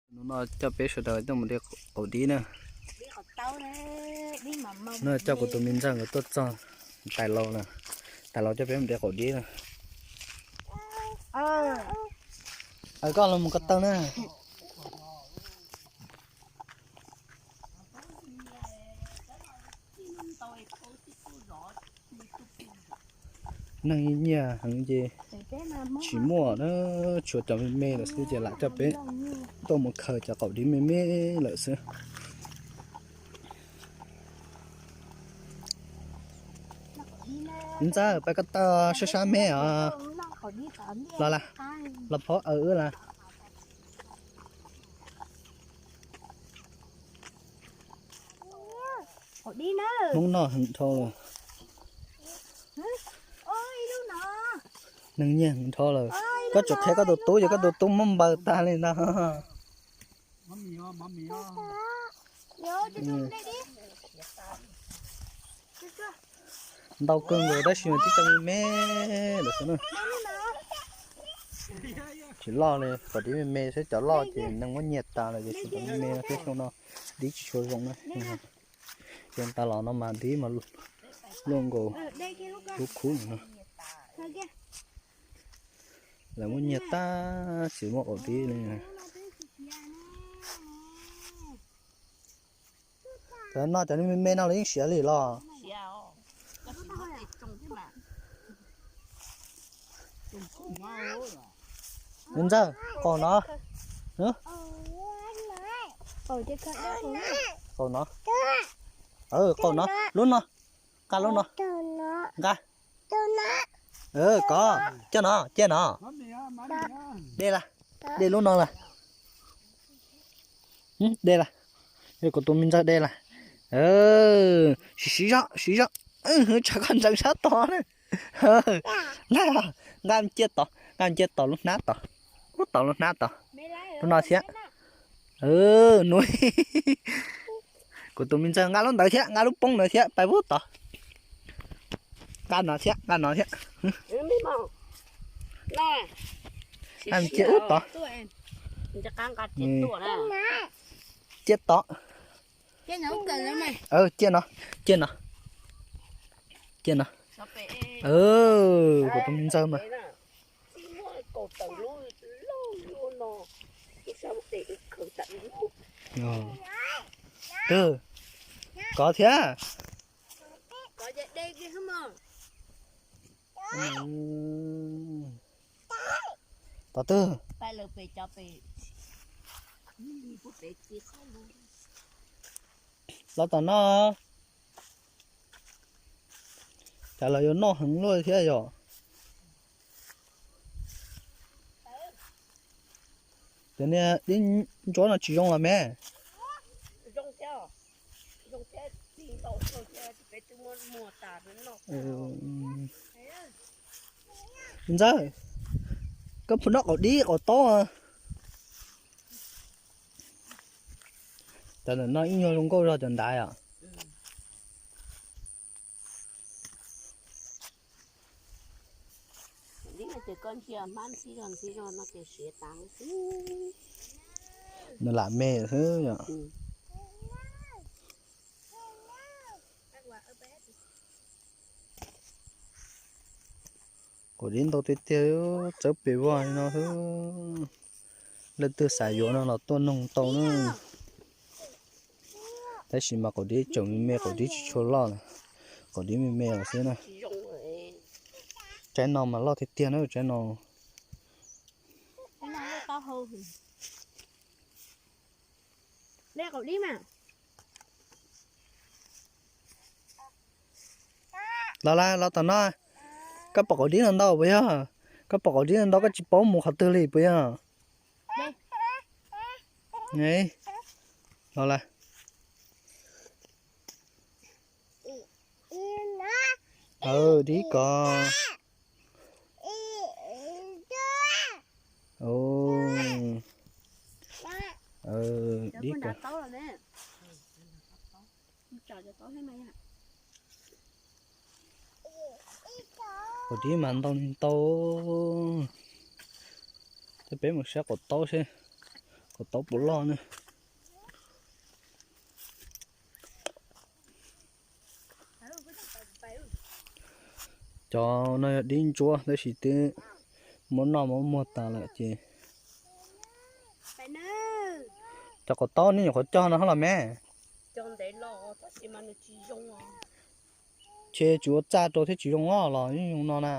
Hnub no coj peb sawv daws tuaj mus de qaum dib na. No coj kuv tus me ntxawg nkawd tuaj txog tais laus na. Tais laus coj peb mus de qaum dib na. Koj los mus ko taw na. Neeg nyiag heev ces tsis muaj na, tshuav cov me me lawm xwb ces lam coj peb tuaj mus khaws cov qaum dib me me lawm xwb. Ntxawg, pab ko taw sab sab me os. Los las, los phob aw wb las. Hmoob noj heev dhau lawm. Neeg nyiag heev dhau lawm. Koj tsuas qhia koj tus tub, yog koj tus tub muab npaws tag li ntag. Ntau kawg nkaus tab sis mas tib co me me lawm xwb na. Tsis loj li, qaum dib me me xwb, cov loj ces neeg muab nyiag tas lawm, tiam sis cov me me no xwb xyoo no dib tsis tshua zoo na. Ces tas los no mas dib mas luaj nkaus lub khub no. Lawv muab nyiag tag tsis muaj qaum dib li. Cov no cov me me no lawv yeej siav li los? Ntxawg, qaum no. Qaum no. Qaum no, lub no. Nqa lub no. Nqa. Kov, coj no, ciaj no. De las, de lub no las. De las, kuv tus me ntxawg de las. Siv, siv zog, siv zog. Tsam koj ntseev sab tod na. Nqa ciaj tod, nqa ciaj tod lub hnab tod. Ub, tod lub hnab tod. Lub no thiab. Kuv tus me ntxawg nqa lub ntawd thiab, nqa lub poob ntawd thiab, pais ub tod. Nqa no thiab, nqa no thiab. Nqa ciaj ub tod. Ciaj tod. Ciaj no, ciaj no. Ciaj no. Kuv tus me ntxawg mas. Twg? Kov thiab. Tom twg? Los tom no. Cas los yuav noj heev luaj thiab yom. Cov niag dib ntsuab no tsis zoo los me. Ntxawg, koj puas noj qaum dib qaum taub? Cov ntawm no ib nyuag zoo nkauj zog cov nrad os. Nws lam me xwb yom. Qaum dib ntau tiag tiag, txawb pes vog li no xwb. Leej twg xav yuav no los tuaj noog tau na. Tab sis mas qaum dib tseem me me, qaum dib tsis tshua loj na. Qaum dib me me los xwb na. Tsaib no mas loj tiag tiag na, tsaib no. Los las, los tom no. Koj pom qaum dib no ntau puas yog? Koj pom qaum dib no ntau koj tsis paub mus qhov twg li puas yog? Los las. Dib kov. Dib kov. Qaum dib mas ntau li ntau. Ces peb mus saib qaum taub seb. Puas tau puas loj ne. Cov no yog dib ntsuab tab sis twb muab noj muab muag tas lawm ces. Cov qos taub nej nyuam qhuav cog no los me. Ces tsis ua txaj rau thiab tsis zoo os los yeej zoo no na.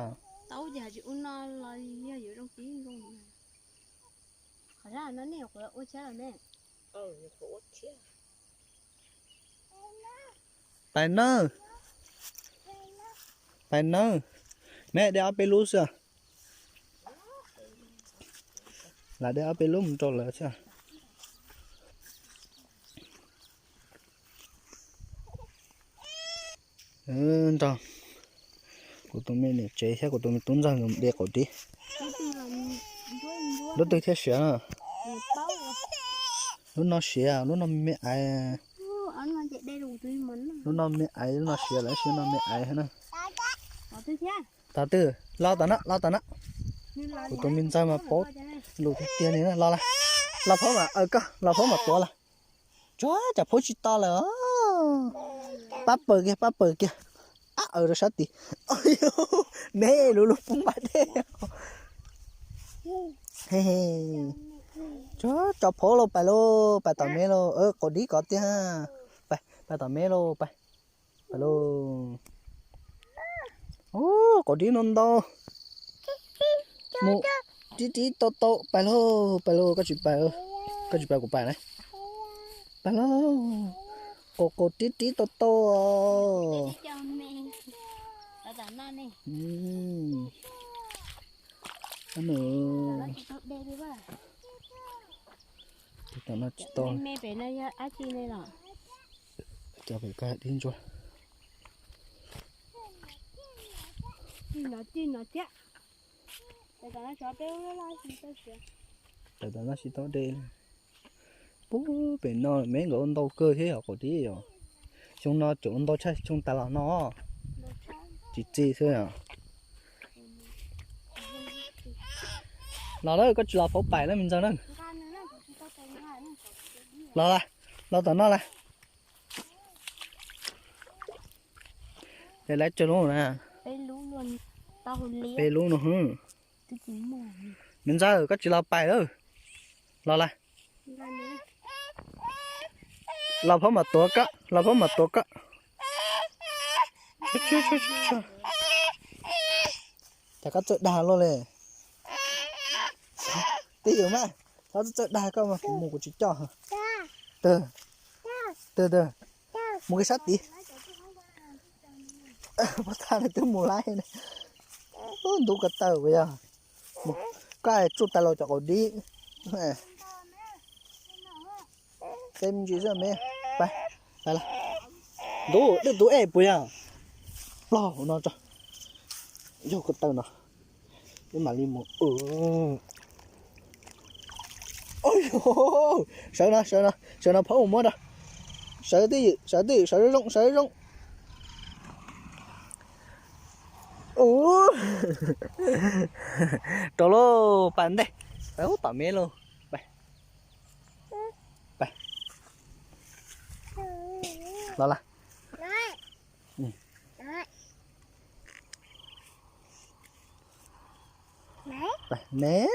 Pais nawb. Pais nawb. Me de ob peb lub xwb. Lam de ob peb lub mus rau lawv xwb. Nrog kuv tus me niam tsev thiab kuv tus me tub ntxawg nkawd de qaum dib. Lub twg thiaj siav na? Lub no siav, lub no me aiv. Lub no me aiv, lub no siav lawm, lub no me aiv na. Tom twg? Los tom no, los tom no. Kuv tus me ntxawg mas paub lus tiag tiag li na. Los lawm, los phaub mas, los phaub mas tuav lawm. Tsuav cov phaub tsis to lawm. Pab pawg kiag, pab pawg kiag. Ab, aws rau sab tid. Me lub lub pub npaj dej. Tsuav cov phaub lauj, pais lauj, pais tom me lauj. Qaum dib kov tiag. Pais, pais tom me lauj, pais. Pais lauj. Ub, qaum dib no ntau. Mus, rib rib tau tau, pais lauj, pais lauj, koj tsis pais, koj tsis pais kuv pais na. Pais lauj. Qaum qaum rib rib tau tau. Tom no tsis tau. Cov pem koj dib ntsuab. Pem tom no tsis tau de. Pub pem no me nkawd ua ntau kawg thiab yom, qaum dib yom. Xyoo no tseem ua ntau tshaj xyoo tas los no. Tsis txi xwb yom. Los lawm, koj tsis los phaub pais na me ntxawg na. Los lawm, los tom no lawm. Ces lawv tsawg lub na? Peb lub no. Me ntxawg, koj tsis los pais lawm. Los lawm. Los phaub mas tuav koj, los phaub mas tuav koj. Cas koj txawj dag luaj li. Twj ywm mas, koj txawj dag koj mas kuv mus kuv tsis coj. Tawg, tawg, tawg. Mus kiag sab tid. Pob tag no twb mus laib. Ntub ko taw puas yog? Koj tsuj tas los cov qaum dib. Tej me ntsis xwb me. Pais, pais lawm. Ntub, dej tus ej puas yog? Plog hauv no tso. Yog ko taw no. Peb mam li mus. Sawv no, sawv no, sawv no phaub mus muab rau. Sawv twj ywm, sawv twj ywm, sawv zoo, sawv zoo. Rau lauj, pais ntej, pais hauv tom me lauj. Pais, pais. Los lawm. Ne,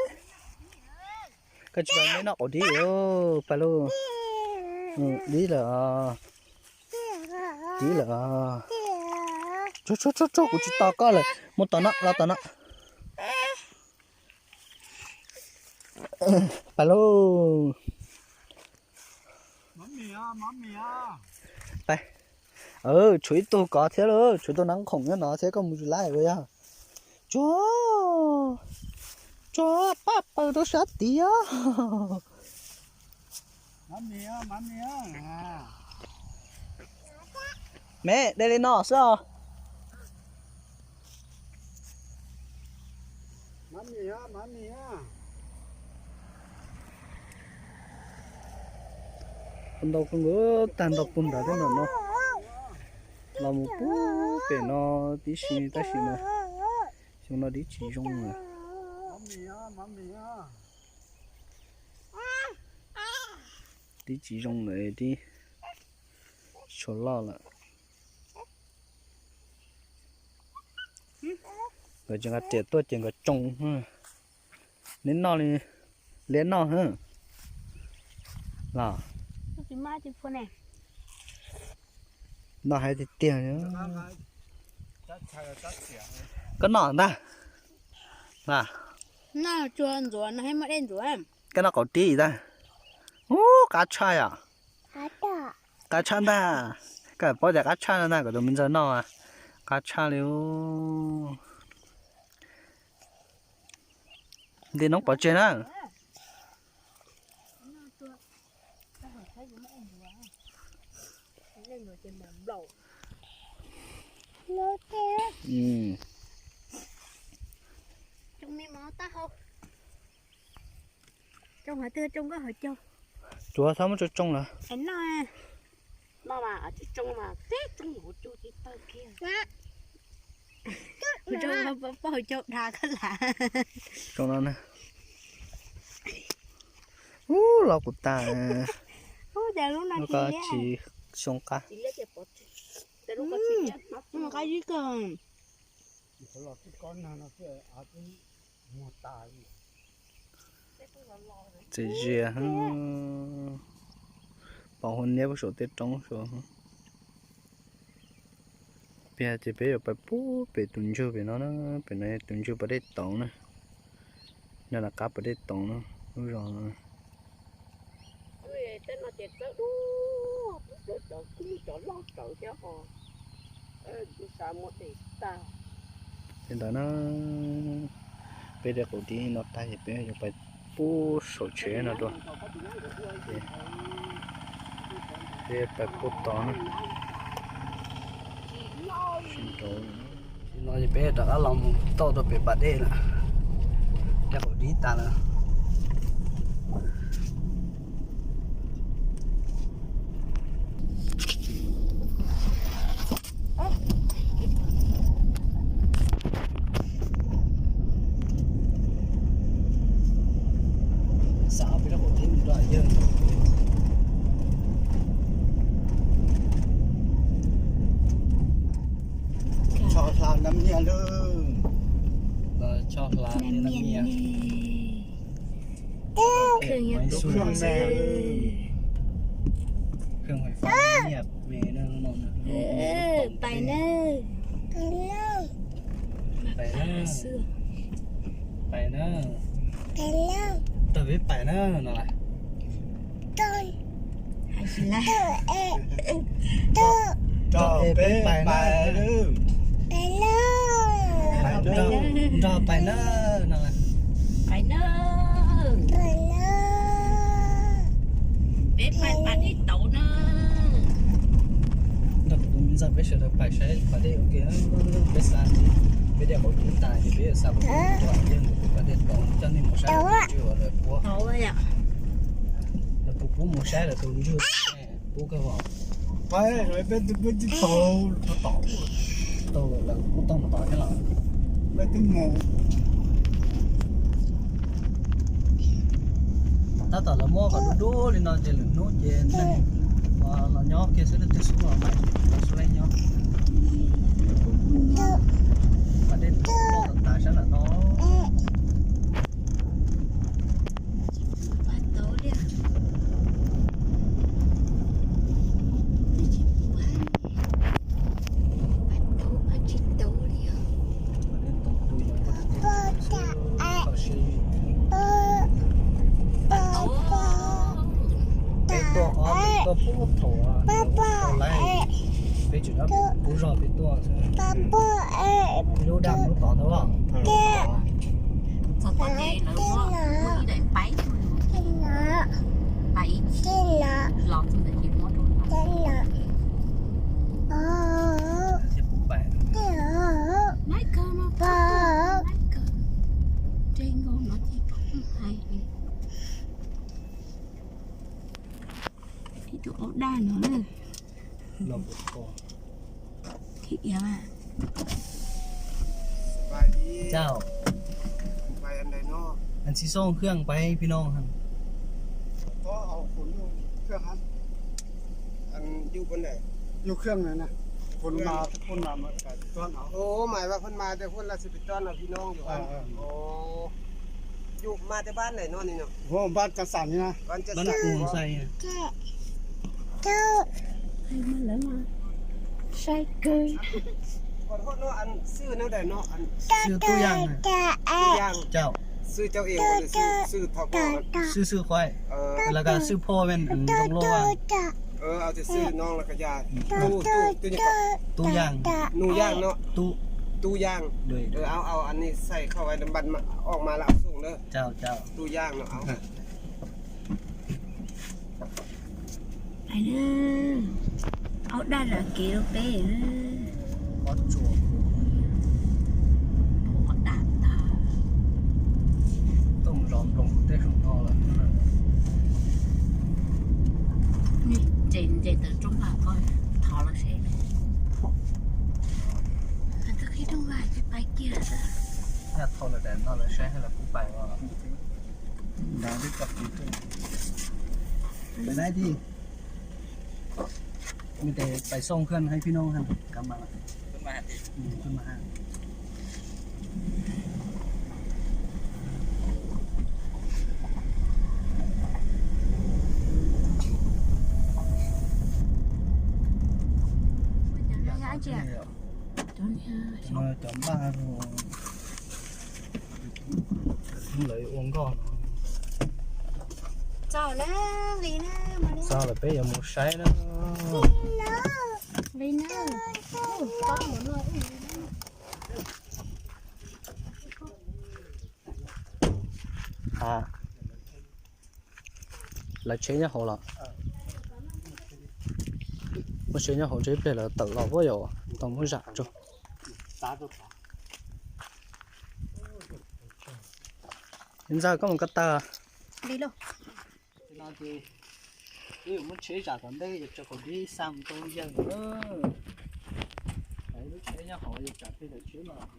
koj tsis pais me noj qaum dib, pais lauj. Dib lawm, dib lawm. Tsuag tsuag tsuag, kuv tsis tos koj lawm, mus tom no, los tom no. Pais lauj. Pais. Tshuav ib tug kov thiab lauj, tshuav tus nab khoom nyob no thiab, koj mus tsis laib ua yog. Tsuag, tsuag paj paws rau sab tid os. Me, de li no xwb os. Ntau kawg nkaus, tag nrho puag nrad tej no no. Los mus puag pem no tib si tab sis mas xyoo no dib tsis zoo lawm. Tib tsis zoo lawm, tib tshuav loj lawm. Nkawd tseem nqa riam tuaj ces nkawd tsoo. Neb noj li, liab noj hb los. Noj hais tiag tiag. Koj noj ntag. Koj noj qaum tib ntag. Ub, qab tshaj yom. Qab tshaj ntag. Koj paub tias qab tshaj no ntag, kom tus me ntxawg noj. Qab tshaj li. Nti noob pov tseg na. Tsuav txhob muab tsoo tsoo lawm. Poj cau dha koj lam. Tsoo no na. Ub, los kuv tas. Ub, cas lub no tsis xyoo qab. Qab zib kawg. Txias zias, pom hua niab puag saum tej roob saud. Peb ces peb yuav pais pub pem tus ntsug pem no na, pem no tus ntsug pas dej tauv na. Nyob nram qab pas dej tauv na, lub zos no. Tej no ces txawb dua, cov kub cov loj tawv thiab ho, xav muab de tag. Li ntawd na, peb de qub dib no tag ces peb yuav pais pub saum tsev no dua. Peb pais pub tod na. Sib nraud. Tam sim no ces peb rov qab los mus tauj rau pem pas dej lawm. De qub dib tas lawm. Xav peb rau qub dib mus rau yawg. Tsho hla nab nyiaj lawm. Tsho hla nab nyiaj. Khwj nyiaj me, khwj nyiaj me no. Pais na, pais na, pais na, tag peb pais na no. Nrog peb pais na. Nrog pais na no. Pais na. Peb pais pas dej tauv na. Nrog kuv tus me ntxawg peb sawv daws pais saib pas dej ua ke. Peb xa, peb de qub dib tas ces peb yuav xa qub dib mus rau yawg ntawm tus pas dej tauv coj nej mus saib lawv tus ntsug uas lawv pub. Lawv pub pub mus saib lawv tus ntsug. Pub kawg os. Peb tus pub tsis tau, tau lawm, kuv tau mus tod thiab los. Peb twb mus. Tab tom lawv muab kom dub dub li no ces lwm hnub ces neeg los nyob kiag xwb, leej twg xub los mas lawv xub laib nyob. Pas dej tauv tas sab nram no. Peb tuaj ob peb tuaj pub thaum lawv tau laib, peb tseem nyob pem qub zog peb tuaj xwb. Lub daj lub tod ntawd los. Txog tod ces lawv muab ib daim paib, paib ib chim los txog ntawd ces muab rau lawv. Thiab kuv pais. Laiv kawg mas, laiv kawg. Ntsej nkaus no ces pom hais li. Ib tug aub daj no na. Chào. Anh Sison Khương pais phi no. เครื่องครับ อันอยู่บนไหน อยู่เครื่องนั้นนะ คนมา คนมา มาจากต้นเอา โอ้ หมายว่าเพิ่นมาแต่เพิ่นละสิไปต้อนเอาพี่น้องอยู่ครับ เออ โอ้ อยู่มาแต่บ้านไหนเนาะนี่เนาะ โอ้ บ้านจัดสรรนี่นะ บ้านจัดสรร บ้านกรุงไซ ขอโทษเนาะ อันชื่อแนวใดเนาะ อัน ชื่อตู้ย่างนะ ตู้ย่าง เจ้า ชื่อเจ้าเองบ่หรือชื่อ ชื่อทก ชื่อ ชื่อข้อย เออ แล้วก็ชื่อพ่อเป็น อัน ยงโลว่า เออ เอาแต่ชื่อน้องแล้วก็ยาย ตู้ ตู้ ตู้หยังก็ ตู้ย่าง หนูย่างเนาะ ตู้ ตู้ย่าง โดย เออ เอา เอาอันนี้ใส่เข้าไว้ บัดมา ออกมาแล้วเอาส่งเด้อ เจ้า เจ้า ตู้ย่างเนาะ เอา Aub daj zam kev rau peb. Qab tsuas, qab daj tag. Tooj zov nploos tej saum no lawm. Ntses ntses tawm roob vaj ko, thov los seb. Tag kis rooj vaj ces pais kiag. Yog thauj lawm daim no lawm saib los kuj pais os. Pais dai thiab. Pais xoo kheej hais phib noob kab mas. Cov npaj, lawv ua nkoj no. Txog lawm peb yuav mus saib na. Ha, lawv tsheb nyob hauv los? Muab tsheb nyob hauv, tsam ib pliag lawv tawm los puab yuav tau muab zam tso. Ntxawg, koj mus ko taw. Li lauj. Ces no ces wb yuav muab tsheb zam tom ntej, yuav tso kom dib xa mus rau yawg. Lub tsheb nyob hauv yuav tsam plig lawv tsheb los.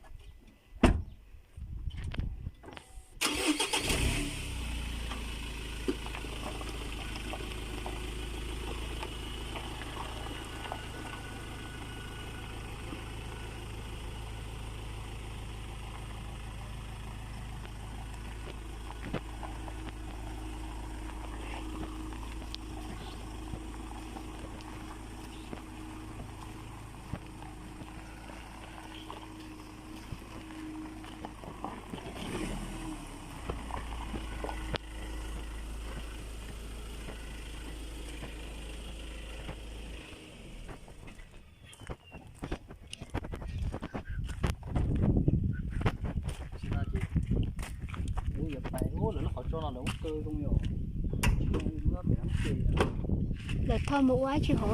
Lawv thauj mus ua dab tsi hauv?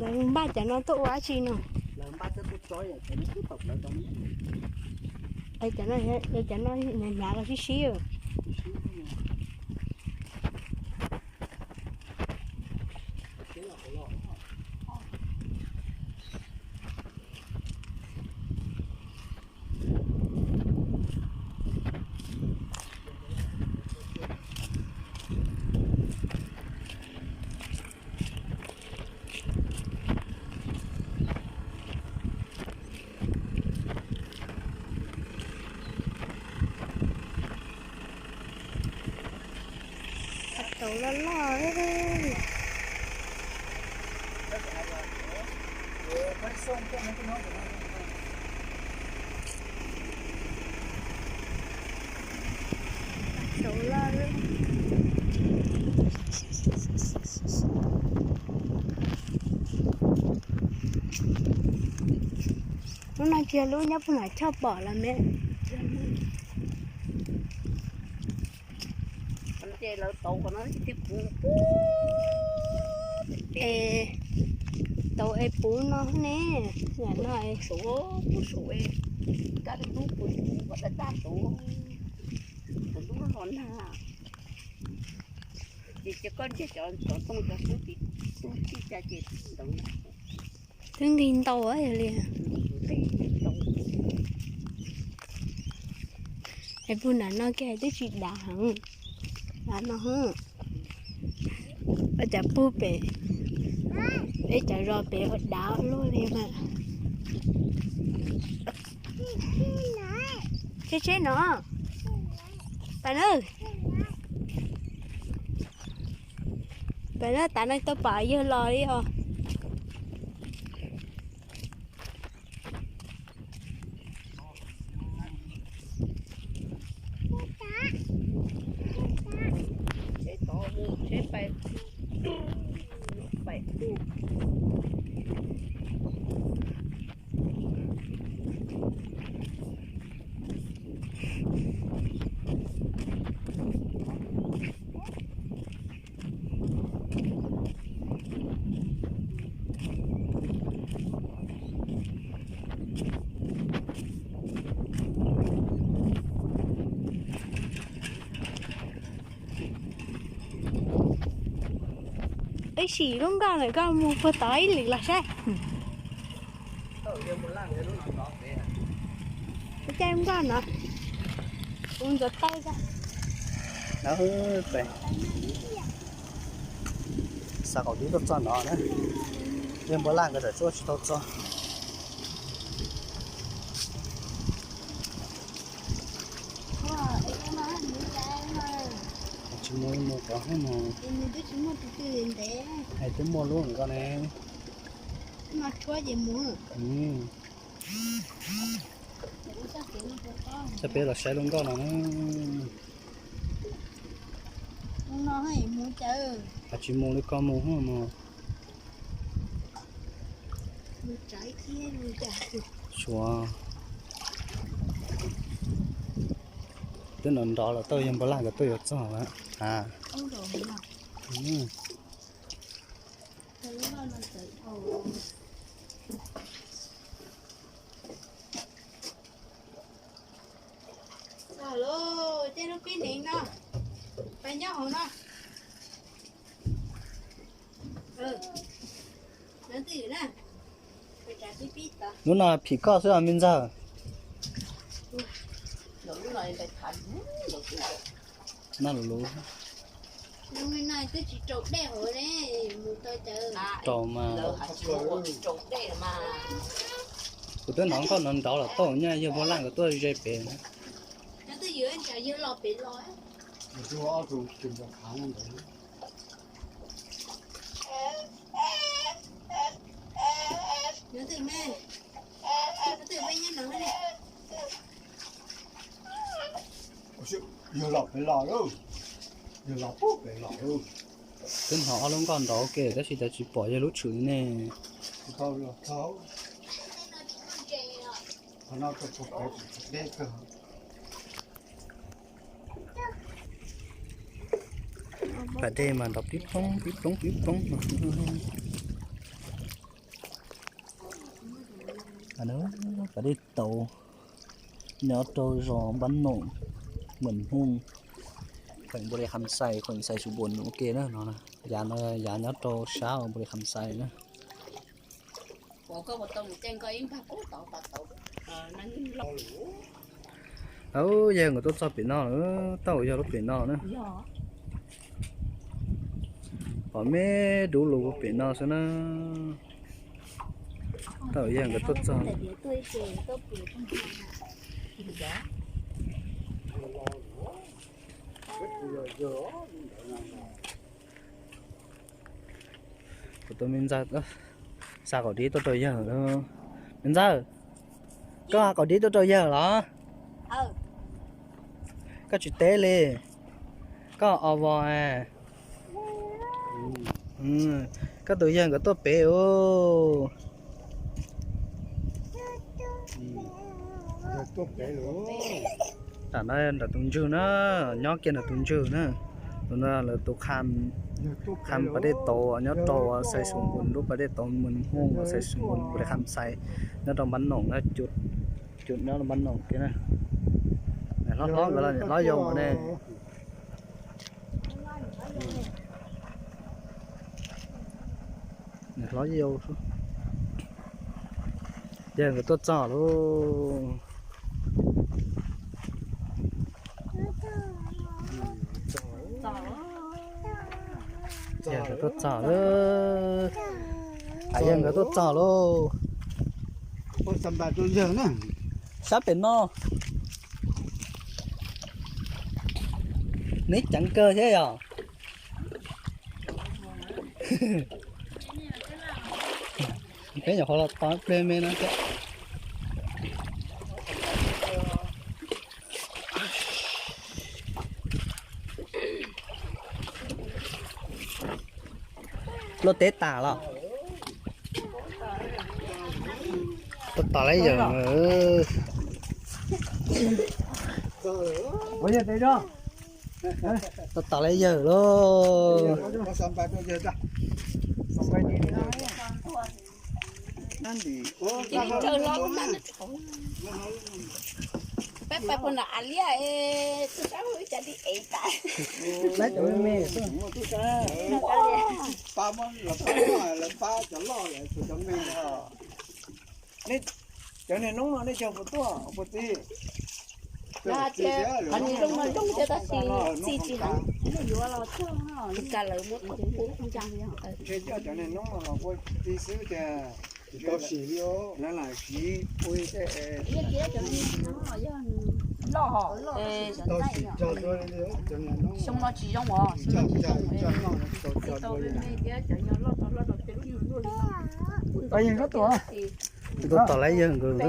Lawv npaj cov no tuaj ua dab tsi no? Cov no, cov no hnyav hnyav los sib sib. Tauv loj loj. Tauv loj. Lub no kiag lub nyob puag nram choj pom los me. Ces lawv tauv kom no tiag puv puv. Es tauv es puv no ne, yam no es puv puv su es. Kab tub kuv ua dab dab tus, tus tub los nag. Ces cia koj nrhiav cov ntoo cov xub tib tub tib ca ces ntoo. Twb nqig ntau yog li. Es puag nram no kiag twb tsis dav heev. Dav no, ua cas puag pem, peb cov zos pem ua dav luaj li mas. Tsheb tsheb no, pam na, pam na, tav no tau pom yawg los li os. Ib sim lub nkoj ntawm koj mus puag tod ib lwm los saib. Ua cas nkoj no, ua ntxuav taw. Xa qaum dib tuaj txog no na, yawg Npua Laj nkawd txawm tuaj tsis tau txog. Tsis mus mus cov hub no. Hais twb muaj lub nkoj ne. Coj peb los saib lub nkoj no na. Hais tsis mus li koj mus hub no. Suav, twb nrov nrov los tau, yawg Npua Laj nkawd tuaj yuav txog lawm. Tej lub pib neev no, pab nyob hauv no. Lub no phim koj xwb os me ntxawg. Noj lus lus. Rau mas. Kuv twb hnov nkoj nrov nrov los tau, nyaj yawg Npua Laj nkawd tuaj ze pem na. Yawg los pem los, yawg los pem los. Twb hnov ob lub nkoj nrov ua ke tab sis cas tsis pom yawg lub tshwm ne. Pas dej mas nrov pib ploob pib ploob pib ploob no. Pas dej tauv nyob rau zos Npab Noom, Mem Hmooj, kheem Npus Lis Kham Xais, kheem Xais Xus Npum ua ke na no. Yav no yav nyob rau sab Npus Lis Kham Xais na. Au, yawg nkawd tuaj txog pem no lawm, tau yog lub pem no na. Pom me dub lus pem no xwb na. Tau yawg nkawd tuaj txog. Kuv tus me ntxawg xa qaum dib tuaj rau yawg. Me ntxawg, koj xa qaum dib tuaj rau yawg los? Koj tsis teb li, koj o vos. Koj tus yawg nkawd tuaj pem os. Tam no nram tus ntswg na, nyob kiag nram tus ntswg na. Tus no lawv tus kham pas dej tauv nyob rau Xais Xus Npum, lub pas dej tauv Mem Hmooj, Xais Xus Npum, Npus Lis Kham Xais, nyob rau Npab Noom na, cus Cov no mas noom kiag na. Hlob hlob nkawd los hlob yau ne. Nws hlob yau. Yawg nkawd tuaj txog lauj. Yawg nkawd tuaj txog lauj. Yawg nkawd tuaj txog lauj. Sab pem no. Neb ceev kawg thiab yom. Peb nyuam qhuav los tau ib pliag me no thiab. Luaj teb tas los. Tuaj tos laib yawg. Tuaj tos laib yawg lauj. Peb pais puag nram av liab es tus sab ib cas di ev tas. Pab cov loj, cov me. Cov niag noob no nej cog puas tuaj puas txi? Qhov niag zoo no zoo thiab tab sis txi tsis heev. Tus ka lawv muab tus pub ncaj li. Cov niag noob no los ua txi xwb tiag. Tsis tau sim li os. Lawv lam siv ua li tej loj. Xyoo no tsis zoo os, xyoo no tsis zoo. Tau me me thiab cov nyuag loj tau loj rau tej lub nyuag luaj li no. Tus tom laib yawg nkawd.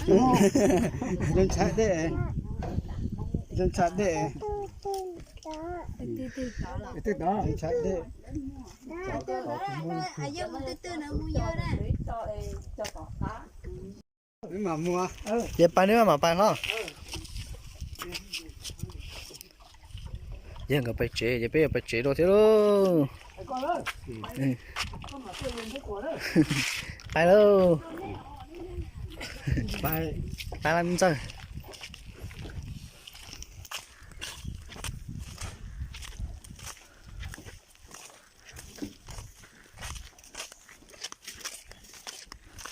Yawg ntshav dej. Yawg ntshav dej. Ntshav dej. Ces pais neb mam pais hlob. Yawg nkawd pais tsev ces peb yuav pais tsev dua thiab lauj. Pais lauj. Pais lawm me ntxawg.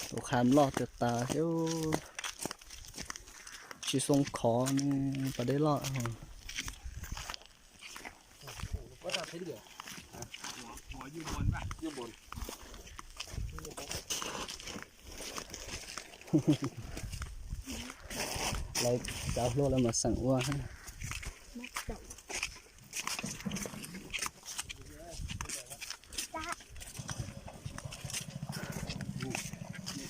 Tus qha loj tiag tas thiab. Tsis xoo khov ne, pas dej loj. Lawv cov hluas lawv mam xeem ua.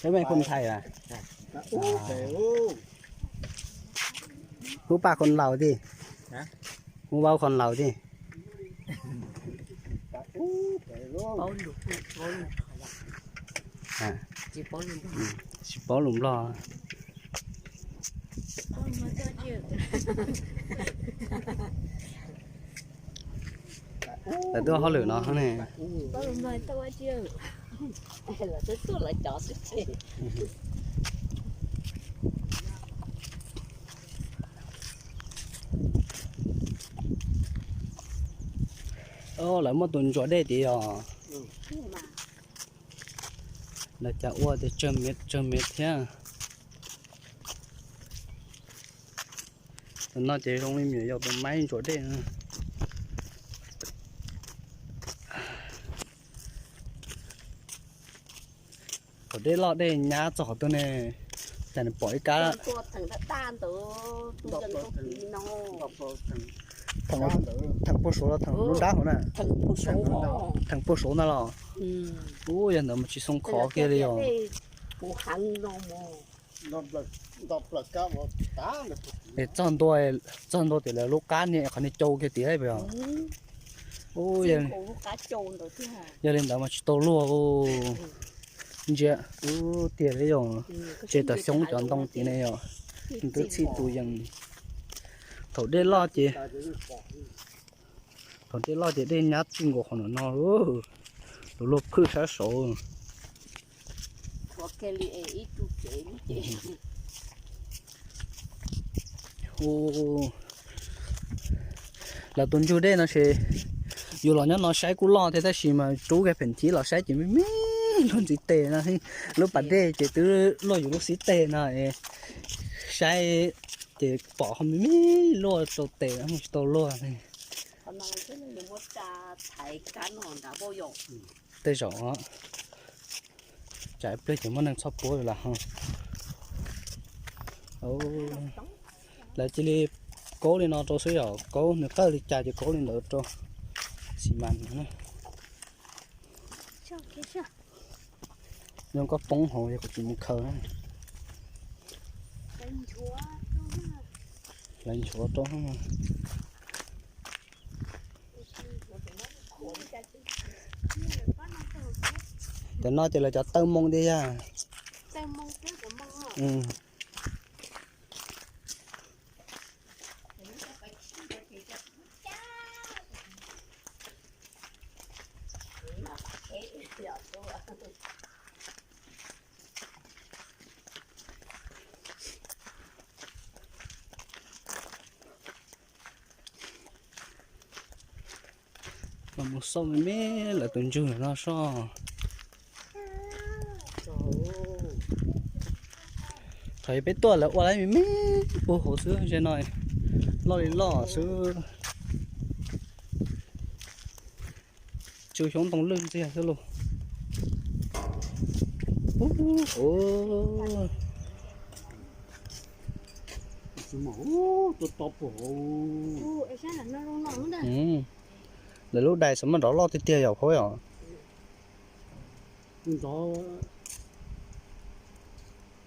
Thế màyคนไทยà? Hub pajคนลาว thiab? Hub paubคนลาว thiab? Tsis paub lus Nplog. Lawv tuaj hauj lwm no ne. Lawv muaj tus ntsuas dej tid os. Lawv cas ua tias tsawg mev tsawg mev thiab. Tus no ces zoo li me nyuam yaus tus maib ntsuas dej. Thaum dej loj dej nyab txog qhov twg ne, cas nws pom ib kab. Theem puag saud los theem lub nrab hauv na? Theem puag saud ntag los? Ub, yog ntawd mas tsis xoo khov kiag li os. Es txog ntua, txog ntua tias lawv lub qab niag qhov niag cau kiag tiag pes os. Ub, yog li ntawd mas tsis tau luag. Ntsia, ub, tiag li yog, ces tam xyoob cov ntoo tid ne yog, twb txhij tus yees. Thaum dej loj ces, thaum dej loj ces dej nyab txij nkaus qhov no no, tus luag phwj sab saud. Lawv tus ntsuag dej no ces yus los nyob no saib kuj loj thiab tab sis mas rub kiag pheem thib los saib ces me me luag ntxiv tes no, lub pas dej ces twb luaj yus lub xib teg no, saib ces pom qhov me me luaj rau tes tsis tau luaj. Tej zaum tsam ib pliag ces muaj neeg txhob puab lawm ho. Lawv cia li kaub li no rau xwb yom, kaub nws qawj li cas ces kaub li ntawd rau. Xi mas no, yog koj poob hauv yog kuv tsis mus khaws na. Lawv nchuav rau. Cov no ces lawv cov taw moo tiag yog. Los mus xauj me me lawv tus ntsug no soj. Thaum peb tuaj lawv ua lawv me me puag hauv xwb, ze no loj li loj xwb. Tsw xyoob ntoo lwj ntxiag xwb lauj. Lawv lub dais xwb mas nrov loj tiag tiag yom phauj yom.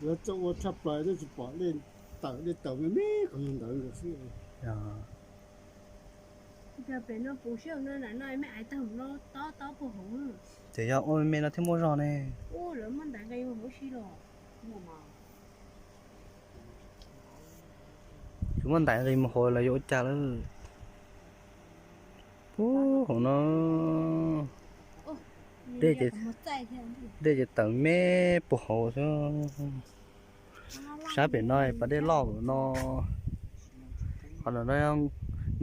Lawv txawj ua tshaj plaws twb tsis pom dej tawm, dej tawm me me qhov ntawd xwb. Ces yog ua me me no thiaj muaj zog ne. Kuv muab ntais nqis mus hauv los yuav ua cas lawm. Puag hauv no, dej ces tawm me puag hauv xwb. Sab pem no pas dej loj no, qhov no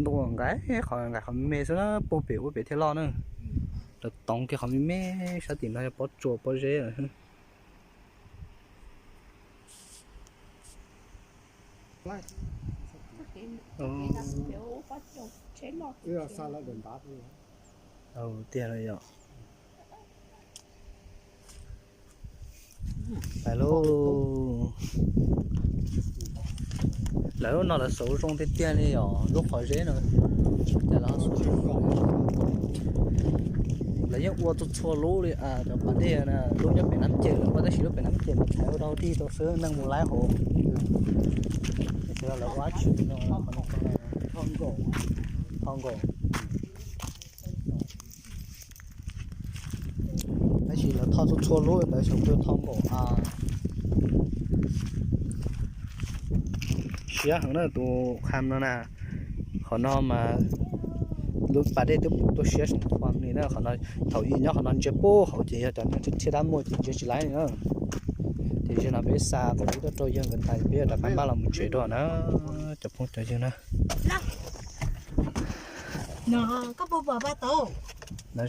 ntuj nqaim, qhov nqaim qhov me xwb na, puag pem ua pem thiaj loj na. Lawv toov kiag qhov me me sab tim no yog pob tsuas pob zeb lawm. Tiag lawm yom. Lawv lub no lawv xauv zoo tiag tiag li yom, lub qhov zeb no. Lawv yeej ua txhua txhua lub li cov pas dej na, lub nyob pem Nab Ces lawv ua tab sis lub pem Nab Ces lawv thaiv ua dau dig rau xwb, neeg mus laib hauv. Lawv ua dab tsi no, tho nkaum. Tab sis lawv tho txhua txhua lub ntawd xyov puas tho npaum. Siab heev na tus qha no na. Qhov no mas lub pas dej twb pum tuaj siab li na, qhov no thaum ub nyob qhov no ntsia puag hauv ces yog cov neeg thiab dab muag ces ntsia tsis laib li na. Ces zaum no peb xa kom ub tuaj rau yawg nkawd ntag, peb yuav rov qab npaj los mus tsev dua na cov phooj cov ywg na.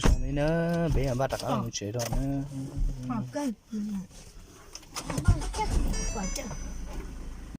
Zoo li na, peb yuav npaj rov qab los mus tsev dua na.